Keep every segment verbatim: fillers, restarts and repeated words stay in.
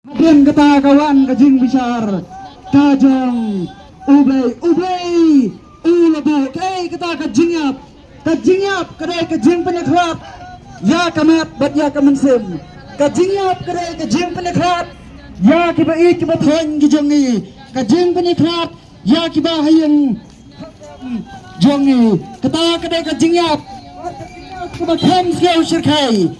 Hadien kata ka wan ka jingbishar ka jong U Blei, U Blei u la buh. Kaei kata ka jingïap? Ka jingïap ka dei ka jingpyniaid ïa ka met bad ïa ka mynsiem. Ka jingïap ka dei ka jingpyniaid ïa kiba ïeit kiba thoiñ ki jong ngi. Ka jingpyniaid ïa kiba ba ha ïing jong ngi. Kata ka dei ka jingïap kaba kham sngewsyrkhei.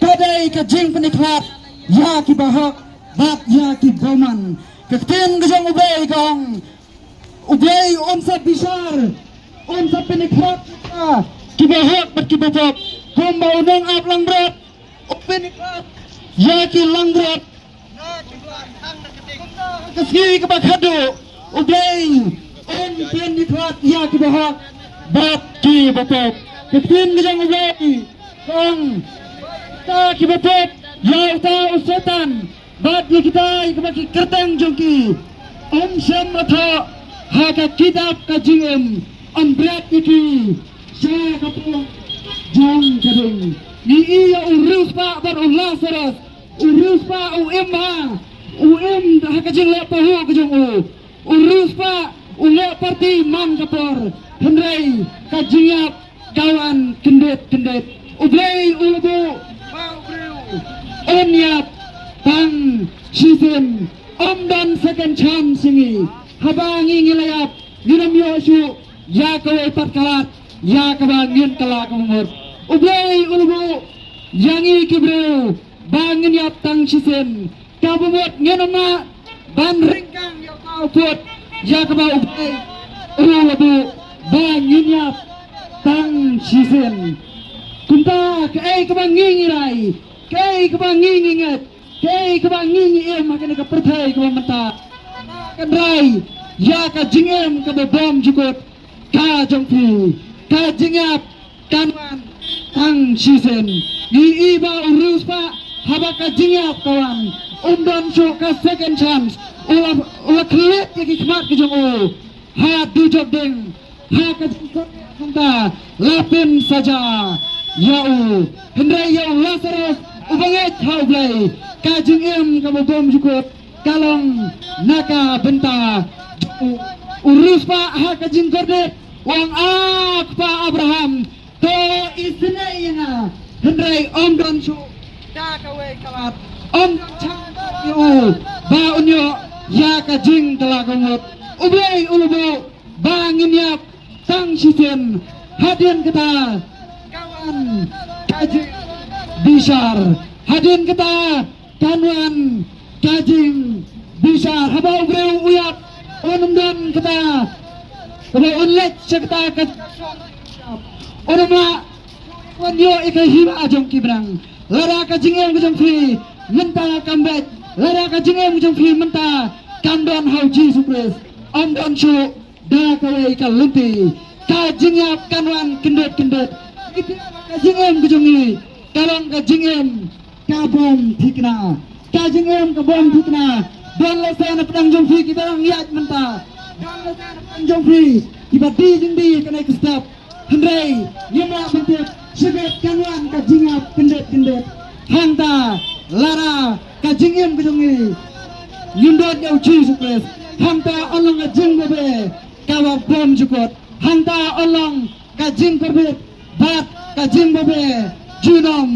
Ka dei ka jingpyniaid ïa kiba hok bad ïa kiba bymman. Ka ktien ka jong U Blei ka ong, U Blei un sa bishar, un sa pyniaid ïa kiba hok bad kiba pop, kumba u nongap langbrot u pyniaid ïa ki langbrot. Ka sngi kaba khadduh U Blei un pyniaid ïa kiba hok bad kiba pop. Ka ktien ka jong U Blei ka ong, ïa kiba pop, ïa uta u Soitan bad ïa kita ïa kiba ki kyrteng jong ki, um shym la thoh ha ka kitab ka jingim, um bret ïa ki sha ka pung jong ka ding. Ngi ïohi ïa u riewspah bad u Lasarus. U riewspah u im ha, u im ha ka jingleh pahuh ka jong u. U riewspah u leh party man ka por. Hynrei ka jingïap ka wan kyndit kyndit. U Blei u la buh ba u briew un ïap tang shisien. Ym don second chance ïa ngi. Haba ngi ngi la ïap, ngin ym ïoh shuh ïa kawei pat ka lad ïa kaba ngin kylla kaba mut. U Blei u la buh ïa ngi ki briew ba ngin ïap tang shisien. Kaba mut ngin ym lah ban ryngkang ïa ka u pud ïa kaba U Blei u la buh ba ngin ïap tang shisien. Kumta kaei kaba ngi ngi rai, kaei kaba ngi ngi ngeit, kaei kaba ngi ngi im ha kane ka pyrthei kaba mynta, kan rai ïa ka jingim kaba bymjukut ka jong phi. Ka jingïap kan wan tang shisien. Ngi ïohi ba u riewspah haba ka jingïap ka wan, um don shuh ka second chance. U la, u la khlieh ïa ki khmat ki jong u ha dujok ding. Ha ka jingkyrkhu hangta la pynsaja ïa u. Hynrei ïa u Lasarus uba ngeit ha U Blei, ka jingim kaba bymjukut ka long na ka bynta jong u. U riewspah ha ka jingkordit u ong, A Kpa Abraham, to isynei ïa nga. Hynrei ym don shuh da kawei ka lad, ym don shuh ïa u ba un ïoh ïa ka jingkylla kaba mut. U Blei u la buh ba ngin ïap tang shisien. Hadien kata ka wan ka jingbishar. Hadien kata kan wan ka jingbishar. Haba u briew u ïap, un ym don kata kaba un leit sha kata ka, un ym lah ban ïoh ïa ka hima jong ki bneng. Lada ka jingim ka jong phi mynta kam beit, lada ka jingim ka jong phi mynta kam don ha U Jisu Khrist, ym don shuh da kawei ka lynti. Ka jingïap kan wan kyndit kyndit. Ka jingim ka jong ngi ka long ka jingim ka bym thikna. Ka jingim ka bym thikna. Don lehse na pdeng jong phi kiba dang ïaid mynta. Don lehse na pdeng jong phi kiba die jingdie kane ka step. Hynrei ngim lah ban tip, shibit kan wan ka jingïap kyndit kyndit. Hangta lada ka jingim ka jong ngi ngim don ïa U Jisu Khrist, hangta un long ka jingbabe kaba bymjukut. Hangta un long ka jingkordit bad ka jingbabe junom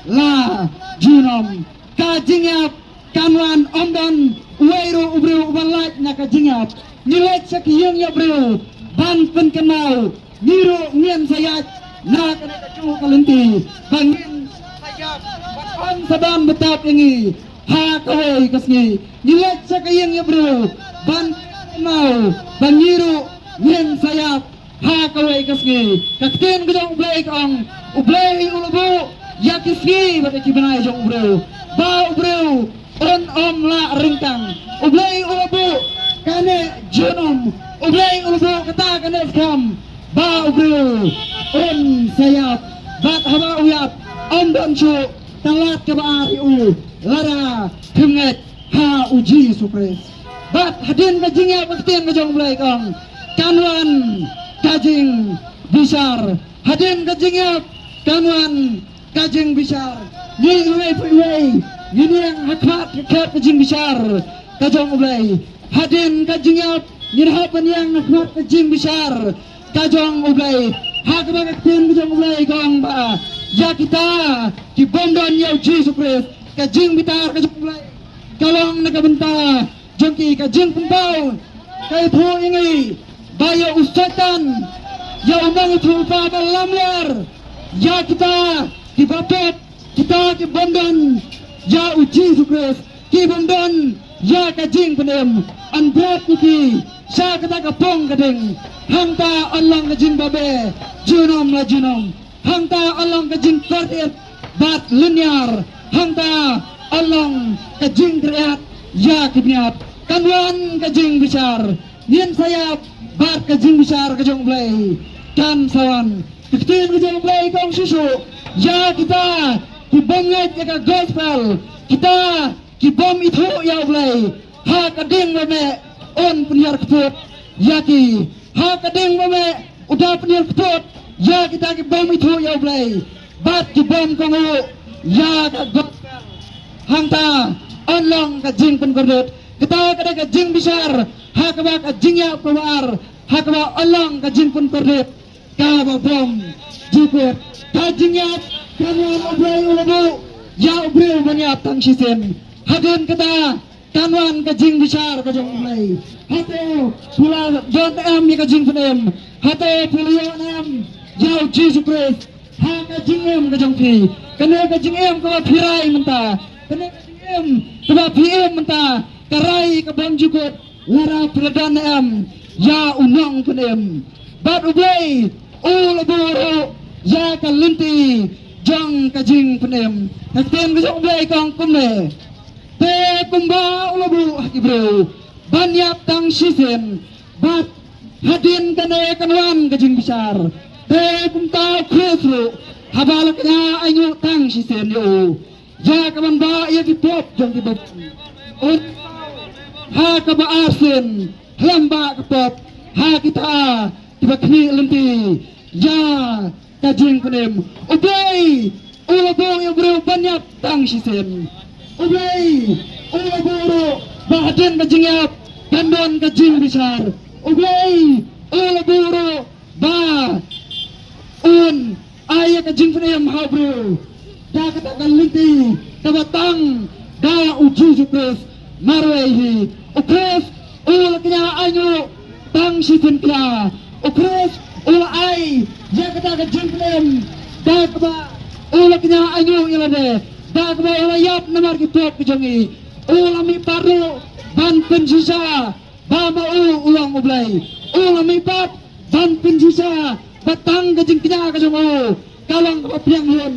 la junom. Ka jingïap kan wan, ym don uwei ruh u briew uba lait na ka jingïap. Ngi leit sha ki ïing ïa briew ban pynkynmaw, ngi ruh ngin sa ïaid na kane ka juh ka lynti ba ngin sa ïap, ba ym sa don ba tap ïa ngi ha kawei ka sngi. Ngi leit sha ki ïing ïa briew ban pynkynmaw ba ngi ruh ngin sa ïap ha kawei ka sngi. Ka ktien ka jong U Blei ka ong, U Blei u la buh ïa ki sngi bad ïa ki bnai jong u briew, ba u briew un ym lah ryngkang. U Blei u la buh kane junom, U Blei u la buh kata kane skhem, ba u briew un sa ïap. Bad haba u ïap, ym don shuh ka lad kaba ar ïa u lada phim ngeit ha U Jisu Khrist. Bad hadien ka jingïap, ka ktien ka jong U Blei ka ong, kan wan ka jingbishar. Hadien ka jingïap kan wan ka jingbishar. Ngi iwei pa iwei Ngin ïeng ha khmat ka khet ka jingbishar ka jong U Blei. Hadien ka jingïap ngin hap ban ïeng ha khmat ka jingbishar ka jong U Blei. Ha kaba ka ktien ka jong U Blei ka ong ba ïa kita ki bym don ïa U Jisu Khrist, ka jingbitar ka jong U Blei ka long na ka bynta jong ki, ka jingpynpaw ka ïathuh ïa ngi ba ïa u Soitan, ïa u nongïathuhlypa ba lamler, ïa kita kiba pep, kita ki bym don ïa U Jisu Khrist, ki bym don ïa ka jingpynim, yn bret ïa ki sha kata ka pong ka ding. Hangta yn long ka jingbabe junom la junom. Hangta yn long ka jingkordit bad lyniar. Hangta yn long ka jingkyrïat ïa ki bniat. Kan wan ka jingbishar, ngin sa ïap bad ka jingbishar ka jong U Blei kan sa wan. Ka ktien ka jong U Blei ka ong shisha ïa kita ki bym ngeit ïa ka gospel, kita ki bym ithuh ïa U Blei, ha ka ding ba meh un pynhiar kput ïa ki. Ha ka ding ba meh u da pynhiar kput ïa kita ki bym ithuh ïa U Blei bad ki bym kohnguh ïa ka gospel. Hangta yn long ka jingpynkordit. Kata ka dei ka jingbishar ha kaba ka jingïap kaba ar, ha kaba yn long ka jingpynkordit kaba bym jukut. Ka jingïap kan wan, U Blei u la buh ïa u briew ban ïap tang shisien. Hadien kata kan wan ka jingbishar ka jong U Blei. Hato phi la don em ïa ka jingpynim? Hato phi la ïoh em ïa U Jisu Khrist ha ka jingim ka jong phi? Kane ka jingim kaba phi rai mynta, kane ka jingim kaba phi im mynta, ka rai ka bym jukut, lada phi la don em ïa u nongpynim. Bad U Blei u la buh ruh ïa ka lynti jong ka jingpynim. Ka ktien ka jong U Blei ka ong kumne: Te kumba u la buh ha ki briew ban ïap tang shisien, bad hadien kane kan wan ka jingbishar. Te kumta U Khrist ruh, haba la kñia ainguh tang shisien ïa u, ïa kaban bah ïa ki pop jong ki bym, un ha kaba arsien khlem bah ka pop ha kita kiba khmih lynti ïa ka jingpynim. U Blei u la buh ïa u briew ban ïap tang shisien. U Blei u la buh ruh ba hadien ka jingïap kan don ka jingbishar. U Blei u la buh ruh ba un ai ïa ka jingpynim ha u briew da kata ka lynti kaba tang da U Jisu Khrist marwei hi. U Khrist u la kñia ainguh tang shisien kñia. U Khrist u la ai ïa kata ka jingpynim da kaba u la kñia ainguh ïa lade, da kaba u la ïap namar ki pop ki jong ngi. U la mihpat ruh ban pynshisha ba ma u u long U Blei. U la mihpat ban pynshisha ba tang ka jingkñia ka jong u ka long kaba pdiang hun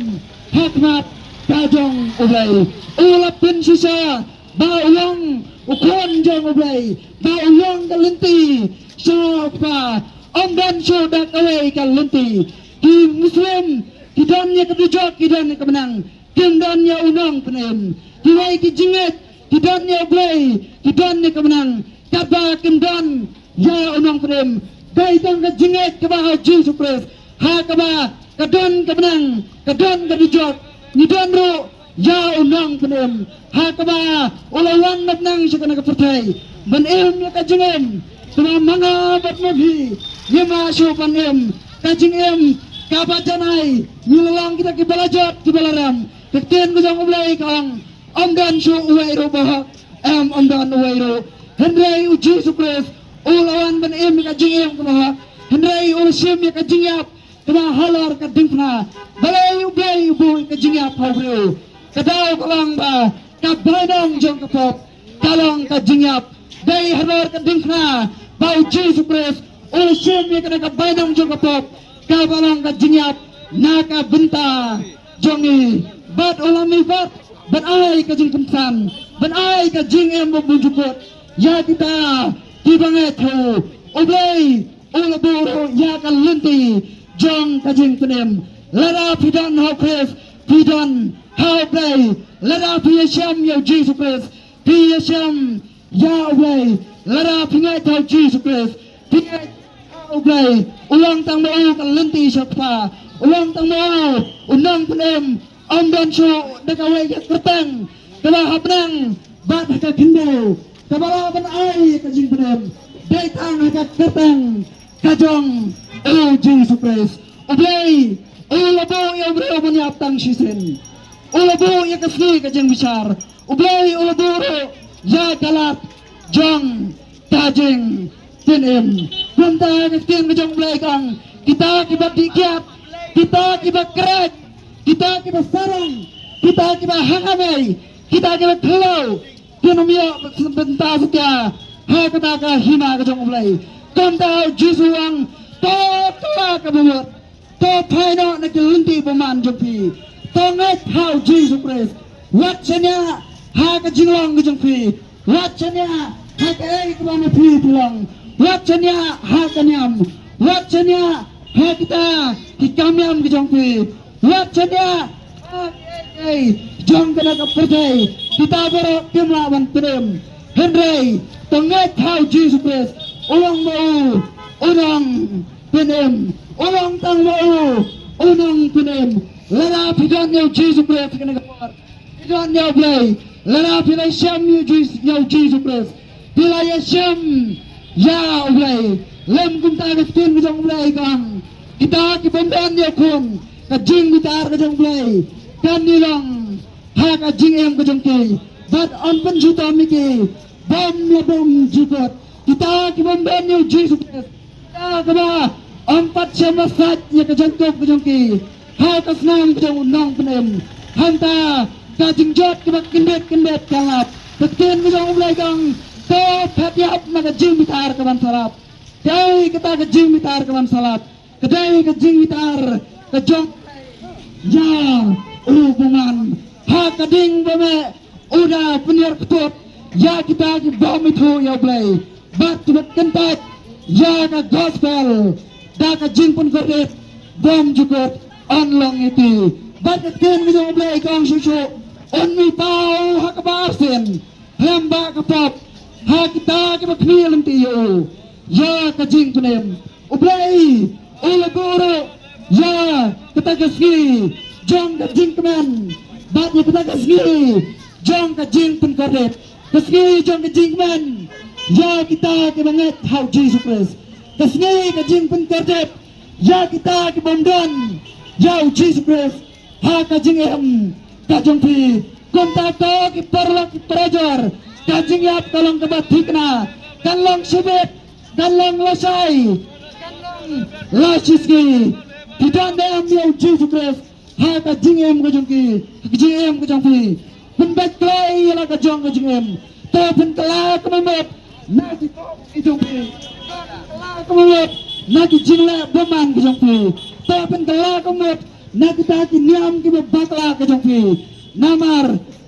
ha khmat ka jong U Blei. U la pynshisha ba u long u Khun jong U Blei, ba u long ka lynti sha U Kpa. Ym don shuh da kawei ka lynti. Ki Muslim ki don ïa ka dujok, ki don ïa ka bneng, kim don ïa u nongpynim. Kiwei ki jingngeit ki don ïa U Blei, ki don ïa ka bneng, katba kim don ïa u nongpynim. Dei tang ka jingngeit kaba ha U Jisu Khrist ha kaba ka don ka bneng, ka don ka dujok. Ngi don ruh ïa u nongpynim ha kaba u la wan na bneng sha kane ka pyrthei ban im ïa ka jingim kaba ma nga bad ma phi ngim lah shuh ban im, ka jingim kaba janai. Ngi la long kita kiba la jot, kiba la rem. Ka ktien ka jong U Blei ka ong, ym don shuh uwei ruh ba hok. Em, ym don uwei ruh. Hynrei U Jisu Khrist u la wan ban im ïa ka jingim kaba hok. Hynrei u la shim ïa ka jingïap kaba halor ka diengphna. Balei U Blei u buh ka jingïap ha u briew? Ka daw ka long ba ka bainong jong ka pop ka long ka jingïap. Dei halor ka diengphna ba U Jisu Khrist u la shim ïa kane ka bainong jong ka pop kaba long ka jingïap na ka bynta jong ngi. Bad u la mihpat ban ai ka jingkynsan, ban ai ka jingim ba bun jukut ïa kita kiba ngeit ha u. U Blei u la buh ruh ïa ka lynti jong ka jingpynim. Lada phi don ha U Khrist, phi don ha U Blei. Lada phi ïashem ïa U Jisu Khrist, phi ïashem ïa U Blei. Lada phi ngeit ha U Jisu Khrist, phi ngeit ha U Blei. U long tang ma u ka lynti sha U Kpa. U long tang ma u u nongpynim. Ym don shuh da kawei ka kyrteng kaba ha bneng bad ha ka khyndew, kaba lah ban ai ka jingpynim, dei tang ha ka kyrteng ka jong U Jisu Khrist. U Blei u la buh ïa u briew ban ïap tang shisien. U la buh ïa ka sngi ka jingbishar. U Blei u la buh ruh ïa ka lad jong ka jingpynim. Kumta ka ktien ka jong U Blei ka ong, kita kiba dih kiad, kita kiba khreh, kita kiba sarong, kita kiba hangamei, kita kiba khlaw, kin ym ïoh bynta satia ha kata ka hima ka jong U Blei. Kumta U Jisu u ong, to kylla ka bamut, to phai noh na ki lynti bymman jong phi, to ngeit ha U Jisu Khrist. Wat shaniah ha ka jinglong ka jong phi, wat shaniah ha kaei kaba ma phi phi long, wat shaniah ha ka niam, wat shaniah ha kita ki kam niam ka jong phi, wat shaniah ha kaei kaei jong kane ka pyrthei, kita baroh kim lah ban pynim. Hynrei to ngeit ha U Jisu Khrist, u long ma u u nongpynim, u long tang ma u u nongpynim. Lada phi don ïa U Jisu Khrist kane ka por, phi don ïa U Blei, lada phi la shem ïa U Jis-, ïa U Jisu Khrist, phi la ïashem ïa U Blei. Lem kumta ka ktien ka jong U Blei ka ong, kita ki bym don ïa u Khun, ka jingbitar ka jong U Blei kan ïalong ha ka jingim ka jong ki, bad yn pynshitom ïa ki bym la bymjukut. Kita ki bym don ïa U Jisu Khrist, kita kiba ym pat shym la sait ïa ka jingkup ka jong ki ha ka snam ka jong u nongpynim, hangta ka jingjot kaba kyndit kyndit kan lap. Ka ktien ka jong U Blei ka ong, to phet ïap na ka jingbitar kaban sa lap. Kaei kata ka jingbitar kaban sa lap? Ka dei ka jingbitar ka jong ïa u bymman. Ha ka ding ba meh u da pynïar kput ïa kita ki bym ithuh ïa U Blei bad kiba kyntait ïa ka gospel da ka jingpynkordit bymjukut. Yn long ïa ki, bad ka ktien ka jong U Blei ka ong shuh shuh, un mih paw ha kaba arsien, khlem ba ka pop, ha kita kiba khmih lynti ïa u ïa ka jingpynim. U Blei u la buh ruh ïa kata ka sngi jong ka jingkmen bad ïa kata ka sngi jong ka jingpynkordit. Ka sngi jong ka jingkmen ïa kita kiba ngeit ha U Jisu Khrist. Ka sngi ka jingpynkordit ïa kita ki bym don ïa U Jisu Khrist ha ka jingim ka jong phi. Kumta ko ki paralok ki parajor, ka jingïap ka long kaba thikna, kan long shibit, kan long lashai, kan long lashisngi. Phi don ne em ïa U Jisu Khrist ha ka jingim ka jong ki, ka jingim ka jong phi? Pynbeit kloi ïa la ka jong ka jingim. To pynkylla ka mut na ki kop ki jong phi, to pynkylla ka mut na ki jingleh bymman ki jong phi, to pynkylla ka mut na kita ki niam kiba bakla ka jong phi. Namar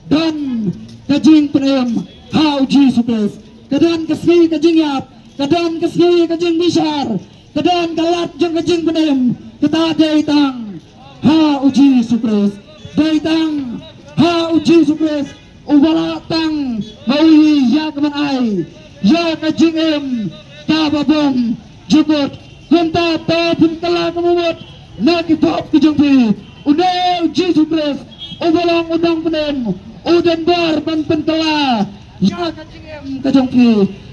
don ka jingpynim ha U Jisu Khrist. Ka don ka sngi ka jingïap, ka don ka sngi ka jingbishar, ka don ka lad jong ka jingpynim. Kata dei tang ha U Jisu Khrist. Dei tang ha U Jisu Khrist uba lah tang ma u ïa ka ban ai ïa ka jingim kaba bymjukut. Kumta to pynkylla ka mut na ki pop ki jong phi. Une U Jisu Khrist uba long u nongpynim u don bor ban pynkylla ïa ka jingim ka jong phi.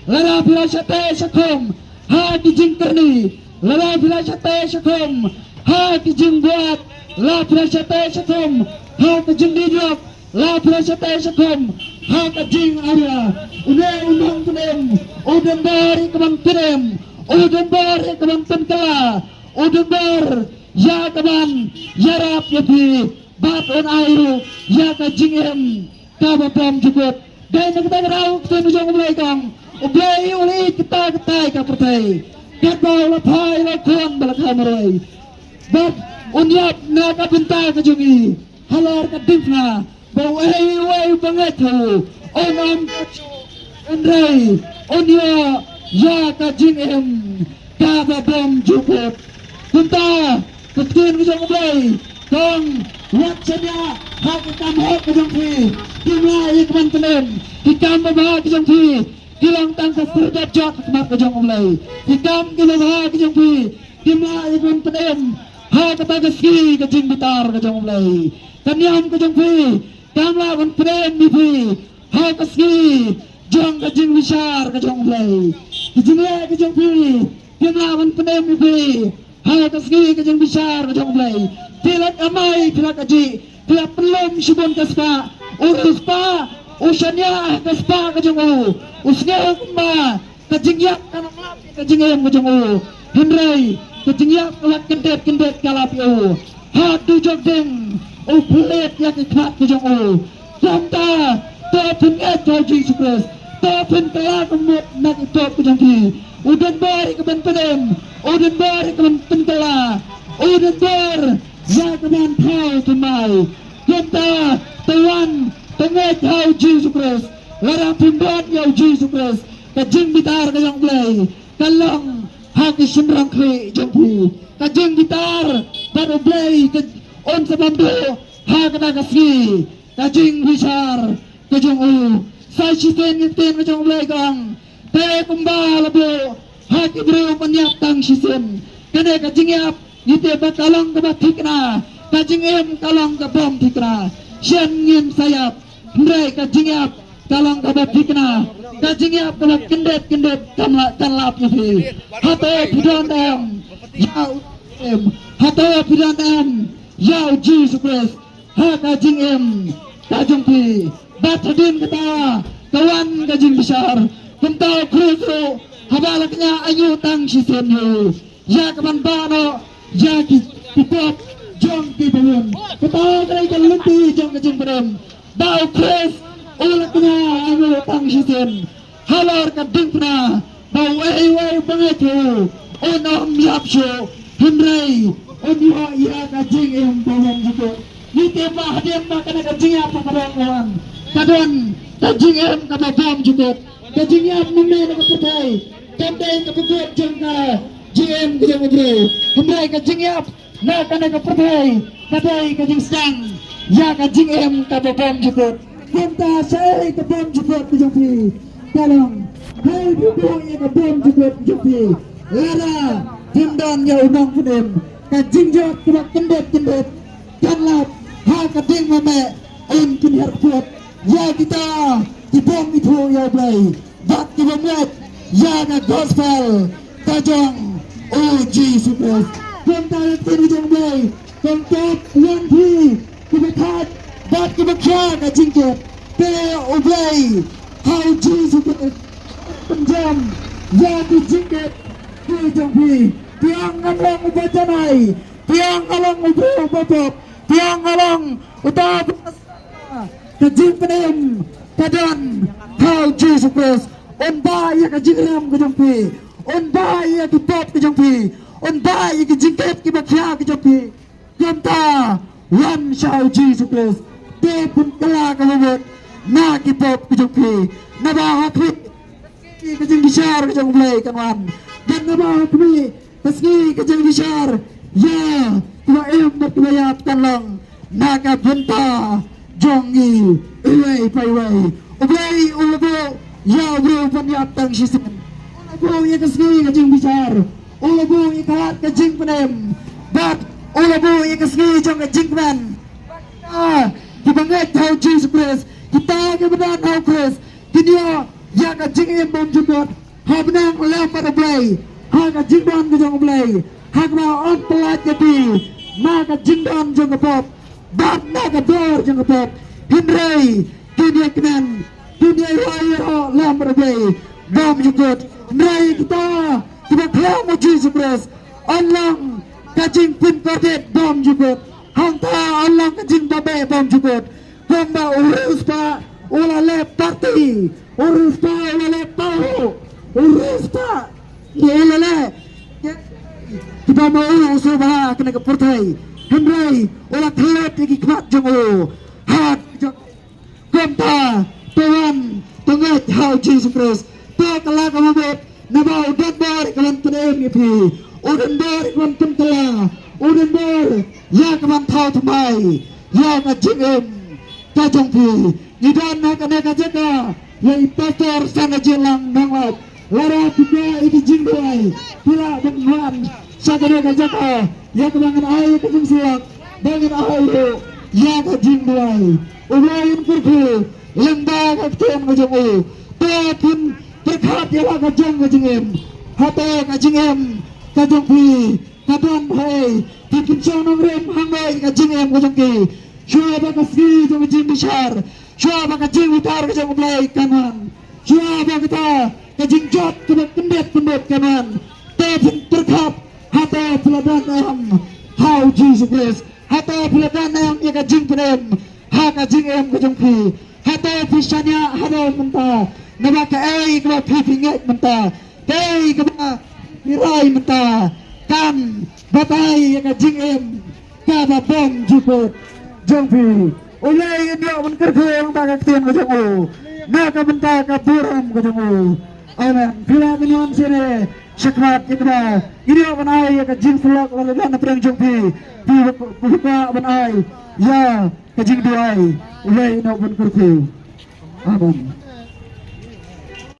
Lada phi la shah teh shah khum ha ki jingkyrni, lada phi la shah teh shah khum ha ki jingbuaid, lada phi la shah teh shah khum ha ki jingdih jop, lada phi la shah teh shah khum ha ka jingaria, une u nongpynim u don bor ïa ka ban pynim, u don bor ïa ka ban pynkylla, u don bor ïa ka ban ïarap ïa phi bad un ai ruh ïa ka jingim kaba bymjukut. Dei na kata ka daw ka ktien ka jong U Blei ka ong, U Blei u la ïeit kita katai ka pyrthei katba u la phah ïa la u Khun ba la kha marwei, bad un ïap na ka bynta ka jong ngi halor ka diengphna, ba uei uei uba ngeit ha u un ym, hynrei un ïoh ïa ka jingim kaba bymjukut. Kumta ka ktien ka jong U Blei ka ong, wat shaniah ha ki kam hok ka jong phi, kim lah ïa ka ban pynim. Ki kam babha ka jong phi ki long tang ka syrdet jot ha khmat ka jong U Blei. Ki kam ki babha ka jong phi kim lah ïa ka ban pynim ha kata ka sngi ka jingbitar ka jong U Blei. Ka niam ka jong phi Kam lah ban pynïaid ïa phi ha ka sngi jong ka jingbishar ka jong U Blei. Ka jingleh ka jong phi kam lah ban pynïaid ïa phi ha ka sngi ka jingbishar ka jong U Blei. Phi la kamai, phi la kajih, phi la pynlong shibun ka spah. U riewspah u shaniah ha ka spah ka jong u. U sngew kumba ka jingïap ka nang lap ïa ka jingim ka jong u. Hynrei ka jingïap ka la kyndit kyndit ka lap ïa u. Haduh jok ding u pynleit ïa ka khmat ka jong u. Kumta to pynïaid ha U Jisu Khrist. To pynkylla ka mut na ki pop ka jong phi. U don bor ïa ka ban pynim, u don bor ïa ka ban pynkylla, u don bor ïa ka ban thaw thymmai. Kumta to wan to ngeit ha U Jisu Khrist. Lada phim don ïa U Jisu Khrist, ka jingbitar ka jong U Blei ka long ha ki shynrang khlieh jong phi. Ka jingbitar bad U Blei ka un sa bam duh ha kata ka sngi ka jingbishar ka jong u. Sa shisien ngi ktien ka jong U Blei ka ong, te kumba la buh ha ki briew ban ïap tang shisien, kane ka jingïap ngi tip ba ka long kaba thikna, ka jingim ka long ka bym thikna. Shen ngim sa ïap, hynrei ka jingïap ka long kaba thikna, ka jingïap kaba kyndit kyndit kan la, kan lap ïa phi. Hato phi don em ïa U, em, hato phi don em ïa U Jisu Khrist ha ka jingim ka jong phi? Bad hadien kata ka wan ka jingbishar. Kumta U Khrist ruh haba la kñia ainguh tang shisien ïa u, ïa ka ban bah noh ïa ki, ki pop jong ki bawon. Kata ka dei ka lynti jong ka jingpynim ba U Khrist u la kñia ainguh tang shisien halor ka diengphna ba uei uei uba ngeit ha u un ym ïap shuh, hynrei un ïoh ïa ka jingim ba bymjukut. Ngi tip ba hadien ba kane ka jingïap ka don, ka don ka jingim kaba bymjukut. Ka jingïap mynne na ka pyrthei kam dei ka pyrkhat jong ka jingim ka jong u briew, hynrei ka jingïap na kane ka pyrthei ka dei ka jingsdang ïa ka jingim kaba bymjukut. Kumta shaei ka bymjukut ka jong phi? Ka long hei phi buh ïa ka bymjukut ka jong phi. Lada phim don ïa U Nongpynim, ka jingjot kaba kyndit kyndit kan lap ha ka dieng ma meh un pynhiar kput ïa kita ki bym ithuh ïa U Blei bad ki bym ngeit ïa ka gospel ka jong U Jisu Khrist. Kumta ïa ka ktien ka jong U Blei, kumta wan phi kiba thait bad kiba khia ka jingkit, te U Blei ha U Jisu Khrist pynjam ïa ki jingkit ki jong phi. Phi ong nga long uba janai, phi ong nga long uba, uba pop, phi ong nga long uta uba Ka jingpynim ka don ha U Jisu Khrist. Un bah ïa ka jingrem ka jong phi, un bah ïa ki pop ki jong phi, un bah ïa ki jingkit kiba khia ki jong phi. Kumta wan sha U Jisu Khrist, te pynkylla ka bamut na ki pop ki jong phi. Naba ha khmih ka jingbishar ka jong U Blei kan wan, bad naba ha khmih ka sngi ka jingbishar ïa kiba im bad kiba ïap kan long na ka bynta jong ngi iwei pa iwei. U Blei u la buh ïa u briew ban ïap tang shisien. U la buh ïa ka sngi ka jingbishar, u la buh ïa ka lad ka jingpynim, bad u la buh ïa ka sngi jong ka jingkmen. Kita kiba ngeit ha U Jisu Khrist, kita kiba don ha U Khrist, kin ïoh ïa ka jingim bymjukut ha bneng lem bad U Blei, ha ka jingdon ka jong U Blei, ha kaba un pyllait ïa phi na ka jingdon jong ka pop bad na ka dor jong ka pop. Hynrei kin ïa kmen, kin ïa ïoh ïa lem bad U Blei bymjukut. Hynrei kita kiba khlem U Jisu Khrist, un long ka jingpynkordit bymjukut, hangta un long ka jingbabeh bymjukut. Kumba u riewspah u la leh party, u riewspah u la leh pahuh, u riewspah u la leh kiba ma u sngewbha ha kane ka pyrthei. Hynrei u la klet ïa ki khmat jong u ha jong. Kumta to wan to ngeit ha U Jisu Khrist. To kylla ka bamut, naba u don bor ïa ka ban pynim ïa phi, u don bor ïa ka ban pynkylla, u don bor ïa ka ban thaw thymmai ïa ka jingim ka jong phi. Ngi don ha kane ka jaka ïa i Pastor Sanajinlang Nonglait. Lada phi kwah ïa ki jingduwai, phi lah ban wan sha kane ka jaka ïa kaba ngan ai ïa ka jingsyllok, ba ngan ai ruh ïa ka jingduwai. U Blei un kyrkhu lyngba ka ktien ka jong u. To phin pyrkhat ïa la ka jong ka jingim. Hato ka jingim ka jong phi ka don bha ei? Phi pynshong nongrim hangne ïa ka jingim ka jong ki. Shuwa ba ka sngi jong ka jingbishar, shuwa ba ka jingbitar ka jong U Blei kan wan, shuwa ba kata ka jingjot kaba kyndit kyndit kan wan, to phin pyrkhat hato phi la don em ha u Jisu Khrist. Hato phi la don em ïa ka jingpynim ha ka jingim ka jong phi? Hato phi shaniah haduh mynta? Naba kaei kaba phi phi ngeit mynta, kaei kaba phi rai mynta, kan batai ïa ka jingim kaba bymjukut jong phi. U Blei un ïoh ban kyrkhu lyngba ka ktien ka jong u na ka bynta ka burom ka jong u. Amen. Phi lah ban wan shane shakhmat ïa kaba ngin ïoh ban ai ïa ka jingsyllok la ka don na pdeng jong phi. Phi kwah ban ai ïa ka jingduwai. U Blei un ïoh ban kyrkhu. Amen.